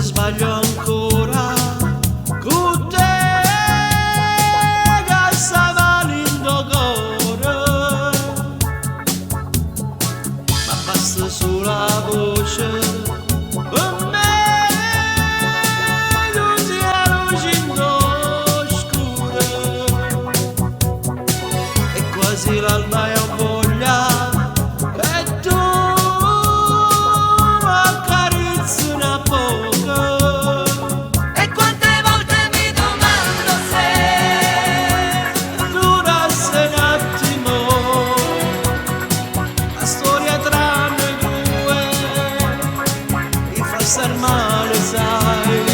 Sbaglio ancora con te che stava lindo cuore, ma basta sulla voce per me tu sei la luce in scuro e quasi l'alba è voglia e tu m'accarezzi una poco. E quante volte mi domando se Durasse un attimo la storia tra noi due mi fa star male, sai.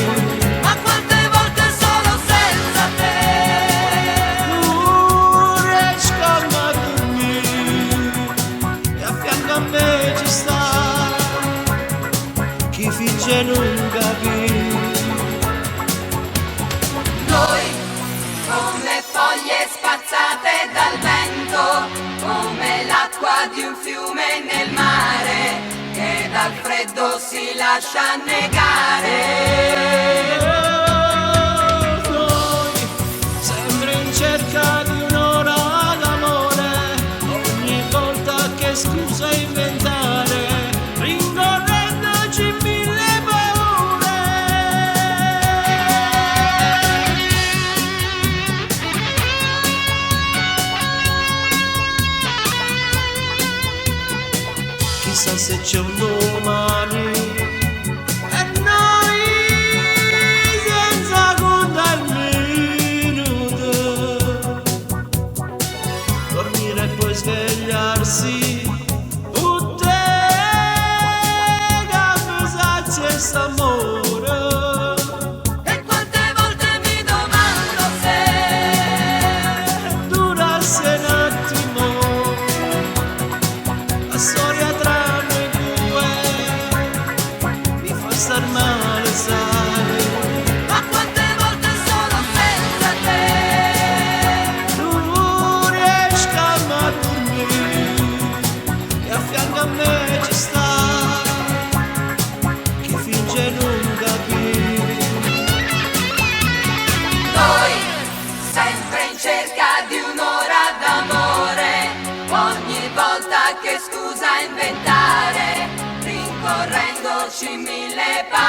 Ma quante volte solo senza te Non riesco a dormire e a fianco a me ci sta chi finge non capire. Noi come foglie spazzate dal vento, come l'acqua di un fiume nel mare, che dal freddo si lascia annegare. Noi sempre in cerca di un'ora d'amore, ogni volta che scusa inventare, rincorrendoci mille paure. Chissà se c'è un domani e noi senza contare il minuto, dormire e poi svegliarsi, tutte che questo amore. E quante volte mi domando se Durasse un attimo la storia tra noi due mi fa star male, sai. Ma quante volte solo senza te Non riesco a dormire e a fianco a me ci sta chi finge non capire. Noi sempre in cerca di un'ora d'amore, ogni volta che scusa inventare, rincorrendoci mille paure.